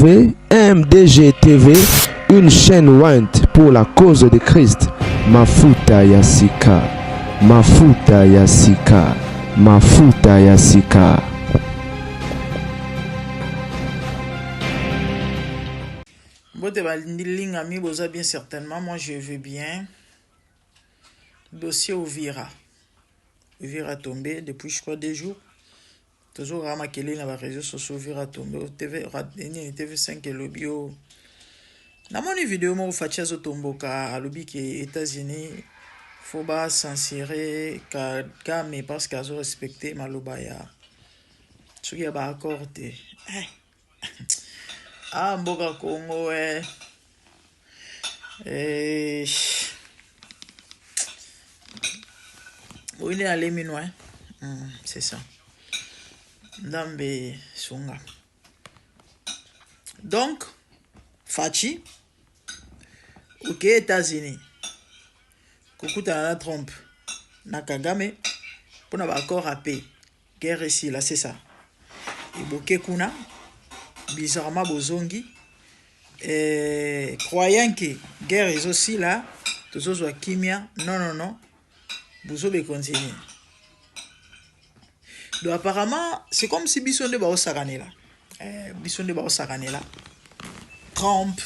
MDG TV, une chaîne ointe pour la cause de Christ. Mafuta ya sika, mafuta ya sika, mafuta ya sika. Mbote balingami boza bien certainement moi je vais bien dossier Uvira Uvira tombé depuis je crois 2 jours. Tozokaka makelele na ba réseaux sociaux. Uvira tombé, TV nini, TV5 elobi o namoni video moko Fatshi azotomboka, alobi ke États-Unis faut bacensurer Kagame parce que azorespecte maloba ya soki ya baaccord te. Eh. Ah, mboka Congo, eh. Eh. Oyini alemi no, eh? C'est ça. Nzambe sunga. Donc Fatshi oke États-Unis kokutana na Trump na Kagame mpona baaccord ya paix, guerre esila, c'est ça. Eboke kuna, bizarrement bozongi, croyant que guerre ezosila, tozozwa kimia. Non, non, non, bozoba econtinue. Donc apparemment c'est comme si biso nde baosakanela, biso nde baosakanela, Trump,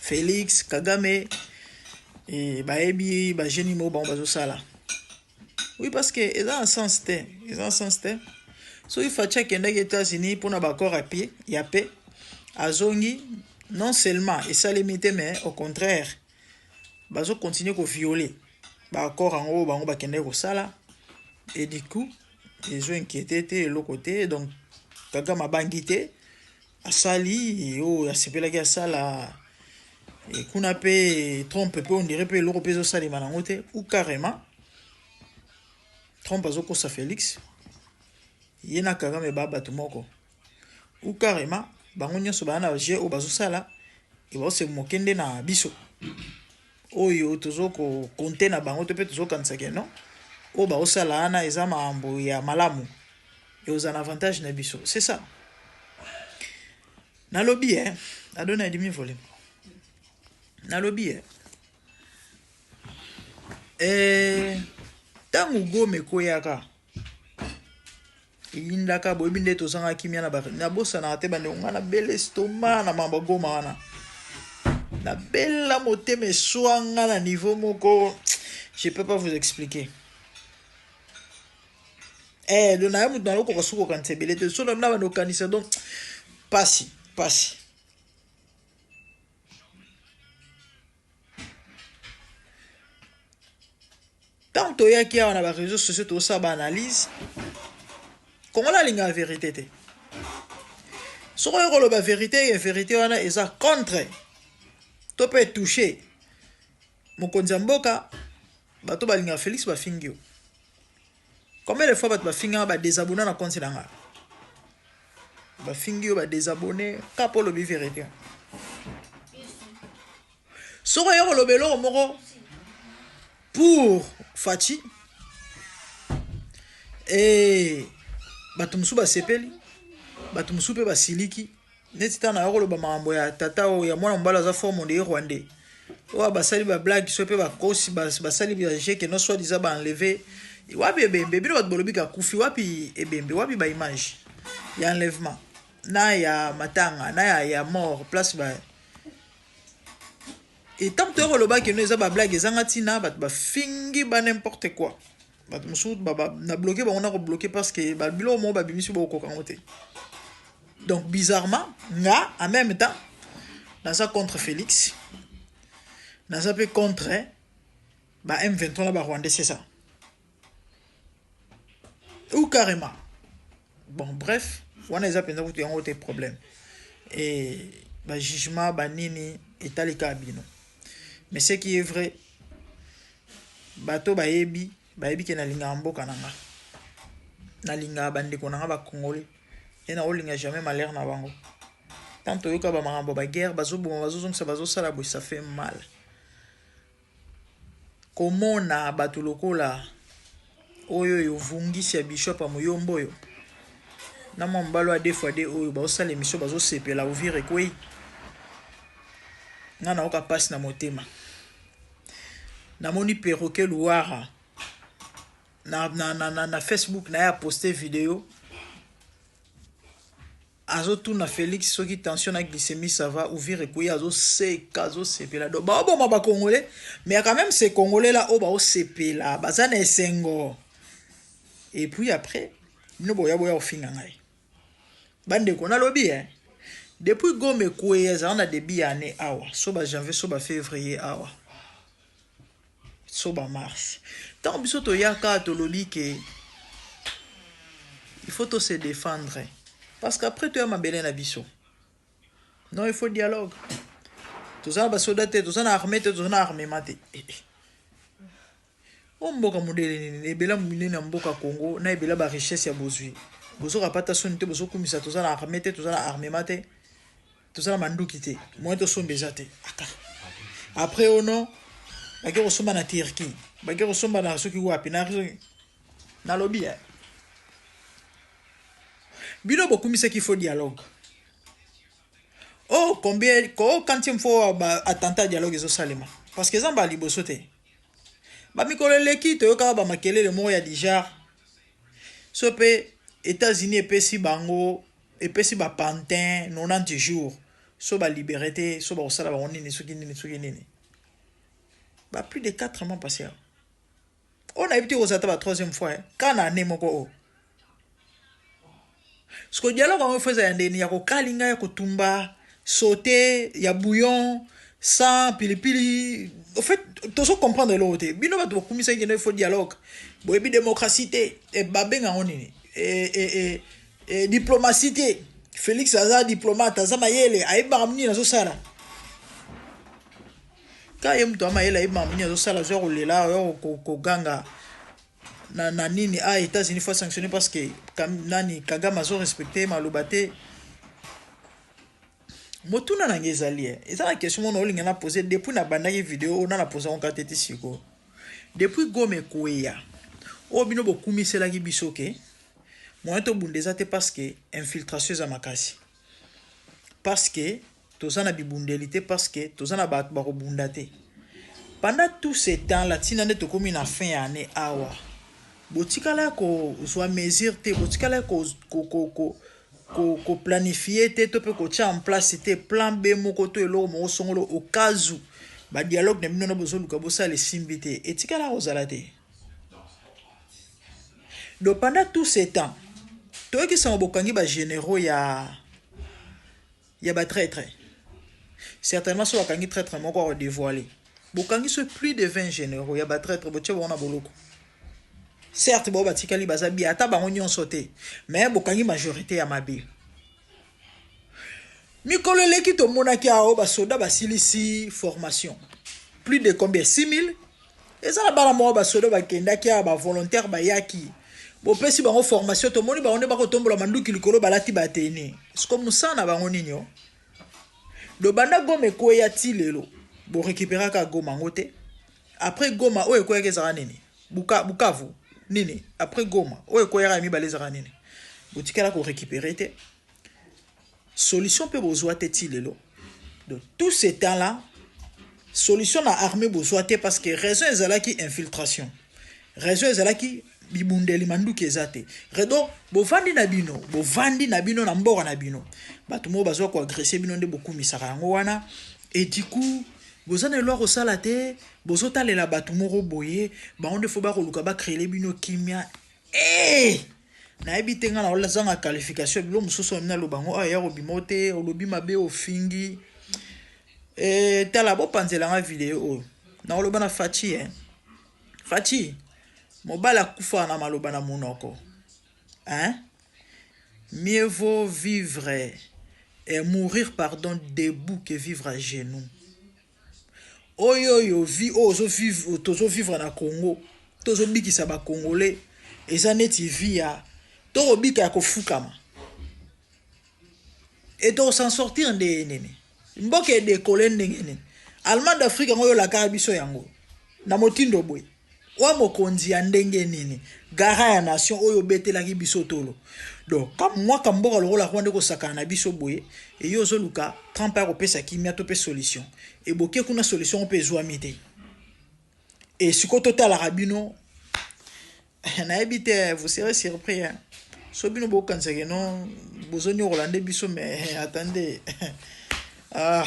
Félix, Kagame, bayebi bageni moko bango bazosala. Oui, parce que eza na sens te, eza na sens te. Soki Fatshi akendaki États-Unis mpona baaccord ya paix, ya paix, azongi, non seulement esalemi te, mais au contraire bazocontinue kovioler baaccord yango oyo bango bakendaki kosala. Et du coup ezo inquiété te, eloko te. Donc Kagame abangi te, asali oyo asepelaki asala kuna mpe. Trump mpe, on dirait mpe eloko mpe ezosalema nango te, ou carrément Trump azokosa Félix, ye na Kagame baa bato moko, ou carrément bango nyonso baa na jeu oyo bazosala e baose moke nde na biso oyo tozokokonte na bango to mpe tozokanisa ke non, oyo baosala wana eza makambo ya malamu, ekozala na avantage na biso. C'est ça nalobi, eh adona dimi volume nalobi, ntango Goma ekweyaka, eyindaka, boyebi nde tozanga kimia na nabosanaka te. Bandeko, ngai nabela estomac na mambo Goma wana, nabela motema, eswanga na niveau moko je peux pas vous expliquer. Donc naye moto nalokoka soki kokanisa ebele te, so na bando okanisa, donc pasi pasi. Ntango toyaki awa na baréseaux sociaux, tozosala baanalyse, Kongola alingaka vérité te. Soki oyo koloba vérité, ya vérité wana eza contre to mpe touche mokonzi ya mboka, bato balingaka Félix bafingi yo. Combien de fois bato bafingaka, badésabonner na compte na nga, bafingi yo, badésabonner ka mpo olobi vérité. Soki oye koloba eloko moko pour Fatshi, bato mosusu basepeli, bato mosusu mpe basiliki. Neti ntango nayo koloba makambo ya tata oyo ya mwana mobali aza forme de rwandais oyo, basali bablague so mpe bakosi, basali baje ke no soi-disant baenlever. Wapi ebembe? Bino bato bolobi kakufi, wapi ebembe? Wapi baimage ya enlèvement na ya matanga na ya mort place ba? Etango toya koloba keno eza bablague ezanga ntina, bato bafingi ba n'importe quoi. Bato mosusu na bloquer bango, na kobloquer, parce que biloko moko babimisi, bokokoka yango te. Donc bizarrement nga en même temps naza contre Félix, naza mpe contre ba M23 na barwandais, c'est ça, ou carrément, bon bref, wana eza mpenza kutu yango te problème e bajugement banini etali kaka bino. Mais ce qui est vrai, bato bayebi, bayebi ke nalingaka mboka na nga, nalingaka bandeko na nga bacongolais e naolinga jamais malheur na bango. Tant toyoka bamakambo baguerre, bazoboma, bazozongisa, bazosala boye, ça fait mal komona bato lokola oyo oyo vungisi ya bishop ya moyombo oyo. Na mwa mobali oyo ya deux fois deux oyo baosala emission, bazosepela Uvira ekwei. Nga nayoka mpasi na motema. Namoni perroquet Luwara na Facebook na ye aposte video, azotuna Félix soki tension na glycémie ça va. Uvira ekwei, azoseka, azosepela. Donc baoboma bacongolais, mais quand même ces Congolais là oyo baosepela, baza na esengo. Et puis après bino boya boya kofinga ngai. Bandeko, nalobi eh, depuis Goma ekweya, ezala na début ya année awa, so bajanvier, so bafévrier awa, so bamars, ntango biso toyaka, tolobi ke il faut to se défendre parce qu'après toya mabele na biso. Non, il faut dialogue. Toza na basoda te, toza na armée te, toza na armement te. Eh, eh. O mboka modele nini? Ebela minene ya mboka Congo na ebela barichesse ya bozwi, bozoka pata soni te, bozokumisa toza na armée te, toza na armement te, toza na manduki te, moyen tosomba eza te. Ata après ono bake kosomba na Turquie, bake kosomba na soki wapi na nalobi eh. Bino bokumisaki faut dialogue. Oh, combien, oh, quantième fois ba attentat dialogue ezosalema, parce que eza mbala liboso te. Bamikolo eleki toyokaka bamakelele moko ya dijar so mpe États-Unis epesi bango, epesi bapantin 90 jours, so balibere te, so bakosala bango nini, soki nini, soki nini. Ba plus de 4 mois passé awa, oyo nayebi te kozala ta ba troisième fois ka na année moko oyo. Siko dialogue yango efo ezala ya ndeni, ya kokalinga, ya kotumba, sauté, ya bouillon sans pilipili. Au fait, tozo comprendre eloko te. Bino bato bokumisaki kende faut dialogue, boyebi démocratie te. E babenga yango nini? E diplomatie te. Félix aza diplomate, aza mayele, ayebi makambo nini azosala. Ka ye moto amayele, ayebi makambo nini azosala, azwa kolela, oyo koganga na nini. Ah, États-Unis faut sanctionner parce que nani, Kagame azo respecter maloba te. Motuna na ngai ezali, eza na question moko olinga na pose depuis nabandaki video oyo, na pose yango kaka te sikoyo. Depuis Goma ekweya, oyo bino bokumiselaki biso ke moyen tobunda eza te parce que infiltration eza makasi, parce que toza na bibundeli te, parce que toza na bato bakobunda te, pendant tout ce temps la ntina nde tokómi na fin ya année awa, botikala kozwa mesure te, botikala koplanifie te, to mpe kotia en place te plan B moko to eloko moko songolo, au cas où badialogue na bino na bozoluka bosala esimbi te? Etikala kozala te. Donc pendant tout ce temps, toyokisango bokangi bagénéraux ya batraître. Certainement so bakangi traître moko, akodévoile. Bokangi so plus de 20 généraux ya batraître, botie bango na boloko. Certes, bao batikali baza bia, ata bango nyonso te, mais bokangi majorité ya mabe. Mikolo eleki, tomonaki awa basoda basilisi formation, plus de combien, 6000. Eza na bana moko basoda bakendaki awa, bavolontaire bayaki, bopesi bango formation, tomoni bango nde bakotombola manduki likolo, balati bateni. Siko mosala na bango nini? O do banda Goma ekweya ti lelo, borécupéraka Goma yango te. Après Goma oyo ekweyaki ezalaka nini? Bukavu nini? Après Goma oyo ekweyaka ya mibale ezalaka nini? Botikala korécupérer te, solution mpe bozwa te ti lelo. Donc tout ce temps là, solution na armée bozwa te, parce que raison ezalaki infiltration, raison ezalaki bibundeli, manduki eza te. Donc bovandi na bino, bovandi na bino na mboka na bino, bato moko bazwa koagresser bino nde bokumisaka yango wana. Et du coup boza na eloko kosala te, bozotalela bato moko boye, bango nde fo bakoluka bacréer bino kimia. E nayebi te, ngai nazanga qualification. Bilo mosusu oyo naloba yango aya kobima te, olobi mabe, ofingi. E, tala, bopanzelanga video oyo. Nakoloba na Fatshi, eh. Fatshi, mobali akufaka na maloba na monoko, hein? Mieux vaut vivre et mourir, pardon, debout que vivre à genoux. Oyo oyo vie oyo tozovivre na Congo, tozobikisa bacongolais, eza neti vie ya tokobika ya kofukama. E tokos'en sortir ndenge nini? Mboka edekole ndenge nini? Allemagne d'Afrique yango oyo olakaka biso yango na motindo boye. Wa mokonzi ya ndenge nini? Gara ya nation oyo obetelaki biso tolo. Donc ka mwaka mboka lokola Rwanda kosakana na biso boye, et yo ozoluka Trump akopesa kimia to pe solution. Eboke kuna solution pe ezwami te. Et sikoyo totalaka bino nayebi te, vous serez surpris hein. So bino bokanisaka non bozonyokola nde biso, mais attendez. Ah.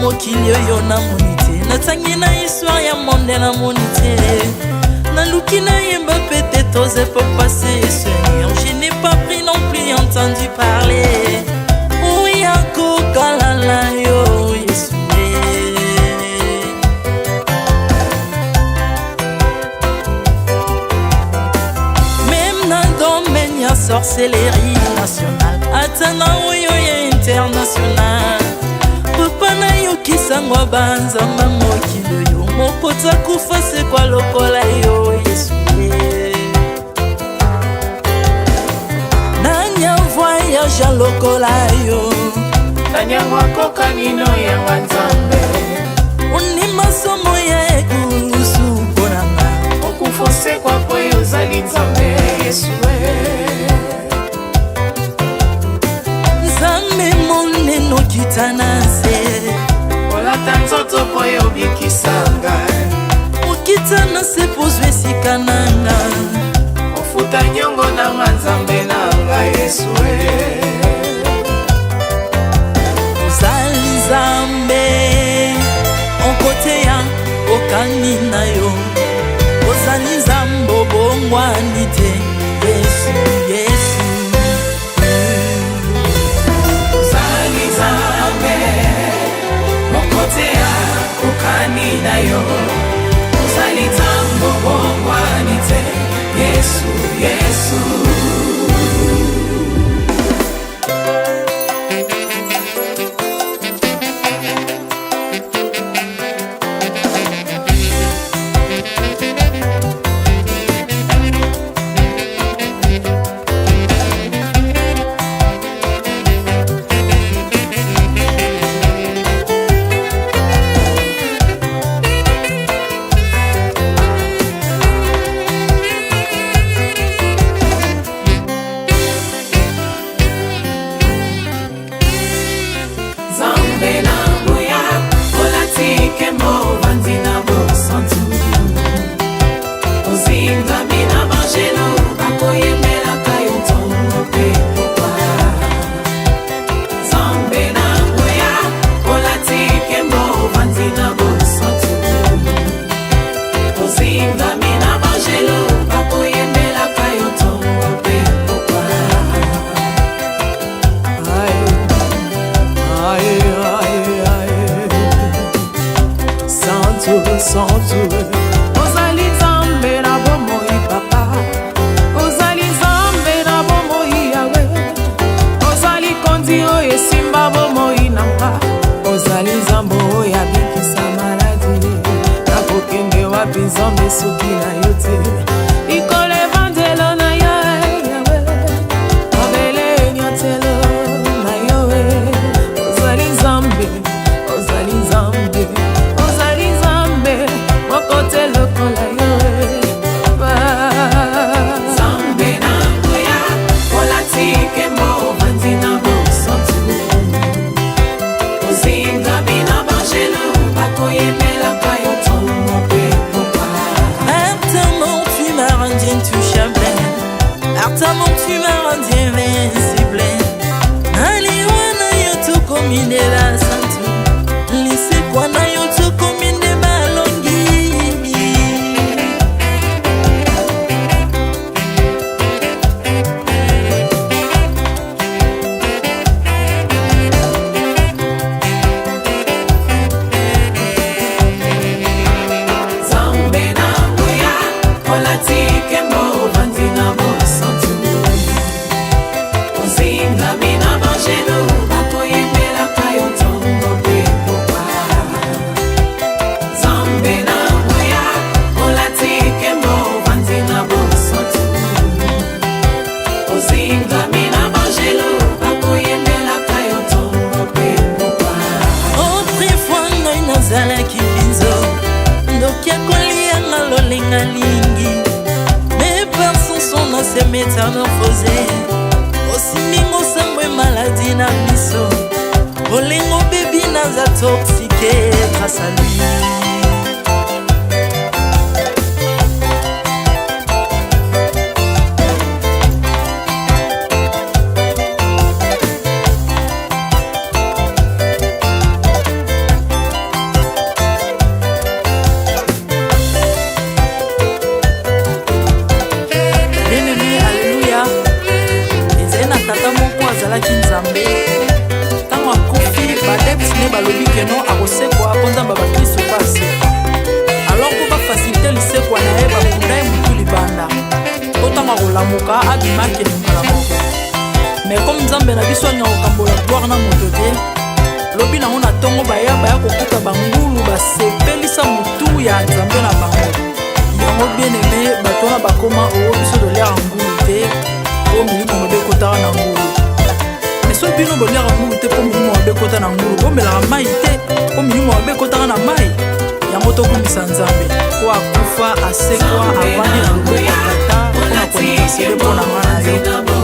Mokili oyo namoni te, natangi na histoire ya monde namoni te, naluki nayemba peut-être aux époques passées. Seigneur, je n'ai pas pris non plus entendu parler oya kokalala yo Yesu. Même na domaine ya sorcellerie nationale, ata na oyo ya international, papa nayokisango banzamba mokili oyo moko takufa sekwa lokola yo Yesu. Nani avoyage lokola yo? Nani yango akokani no yanga Nzambe? Ondima somo ya ekulusu mpo na nga. Okufa osekwa po yo ozali Nzambe Yesu. Nzambe monene okita na se, olata nzoto po yo obikisa ngai. Okita na se po ozwa esika na nga. Ofuta nyongo na nga Nzambe na ngai Yesu. Ozali Nzambe okoteya okani na yo, ozali Nzambe obongwani te Yesu, Yesu. Ozali Nzambe okoteya okani na yo, ozali Nzambe obongwani te Yesu, Yesu. Nzambe na nguya, olati nkembo, ovandi na bosantu. Ozingami na banjelu, bakoyembelaka yo ntongo mpe pokwa. Nzambe na nguya, olati nkembo, ovandi na bosantu. Ozingami na banjelu, bakoyembelaka yo ntongo mpe pokwa. Aïe, aïe, aïe, santu, santu. Ozali Nzambe na bomoi papa, ozali Nzambe na bomoi Yawe, ozali kondi oyo esimba bomoi na nga, ozali Nzambe oyo abikisa maladi. Nakokende wapi Nzambe soki na yo te? Likolo evandelo na yo Yawe, mabele enyatelo na yo. Ozali Nzambe, ozali Nzambe, ozali Nzambe moko te lokola yo. Nzambe na nguya, olati nkembo, ovandi na bosantu. Ozingami na banjelu, bakoyembelaka yo ntongo mpe pokwa. Par ta mort, tu m'as rendu intouchable. Par ta mort, tu m'as rendu invincible. Naliwa na yo tokomi nde basantu, lisekwa na yo tokomi nde balongi. Nzambe na nguya, olati nkembo, ovandi na bosantu. Ozingami na bangelo bakoyembelaka yo ntongo mpe pokwa. Autrefois ngai nazalaki binzo, ndoki akolianga lolenga lingi, mais par son son na se métamorphose, osimbingo sambwe maladi na biso, bolingo bebi naza toxique grâce à lui. Bien-aimé, alleluya. Ezali na tata moko azalaki Nzambe. Ntango akufi, baadepte ne balobi keno akosekwa mpo Nzambe ya bakristo mpe asekwa. Alors mpo bafacilite lisekwa na ye, bakunda ye motu libanda, mpo ntango akolamuka abima akende mbala moko. Mais comme Nzambe na biso alinga kokambola gloire na moto te, lobi nango na ntongo baya baya kokuta bangulu basepelisa motu ya Nzambe na bango. Yango bien aimé, bato wana bakoma oo biso toliaka ngulu te mpo milimo mabe ekotaka na ngulu. Mais soki bino boliaka ngulu te mpo milimo mabe ekota na ngulu, bomelaka mai te mpo milimo mabe ekotaka na mai. Yango tokumisa Nzambe po akufa, asekwa, avandi na loboko ya Tata mpona kointercede mpo na nga na yo.